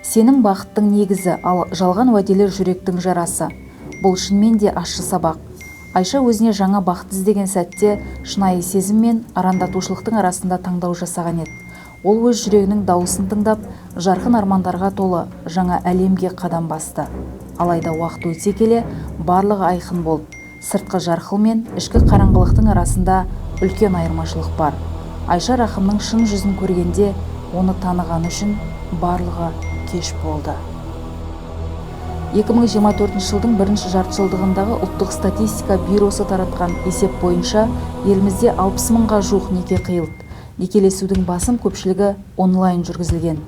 Сенім – бақыттың негізі, ал жалған уәделер – жүректің жарасы. Бұл шынымен де ащы сабақ. Айша өзіне жаңа бақыт іздеген сәтте шынайы сезім мен арандатушылықтың арасында таңдау жасаған еді. Ол өз жүрегінің дауысын тыңдап, жарқын армандарға толы жаңа әлемге қадам басты. Алайда уақыт өте келе барлығы айқын болды: сыртқы жарқыл мен ішкі қараңғылықтың арасында үлкен айырмашылық бар. Айша Рахымның шын жүзін көргенде, оны танығаны үшін барлығы кеш болды. 2024 жылдың бірінші жартыжылдығындағы Ұлттық статистика бюросы таратқан есеп бойынша, елімізде 60 мыңға жуық неке қиылды. Некелесудің басым көпшілігі онлайн жүргізілген.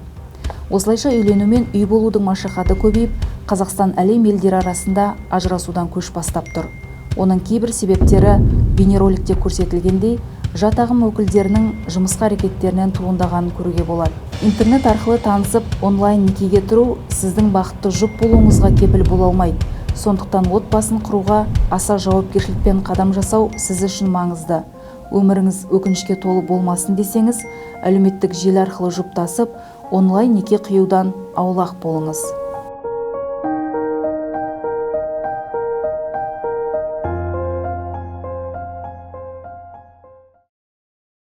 Осылайша, үйлену мен үй болудың машақаты көбейіп, Қазақстан әлем елдері арасында ажырасудан көш бастап тұр. Оның кейбір себептері бейнероликте көрсетілгендей, жат ағым өкілдерінің жымысқы әрекеттерінен туындағанын көруге болады. Интернет арқылы танысып, онлайн некеге тұру сіздің бақытты жұп болуыңызға кепіл бола алмайды. Сондықтан отбасын құруға аса жауапкершілікпен қадам жасау сіз үшін маңызды. Өміріңіз өкінішке толы болмасын десеңіз, әлеуметтік желі арқылы жұптасып, онлайн неке қиюдан аулақ болыңыз.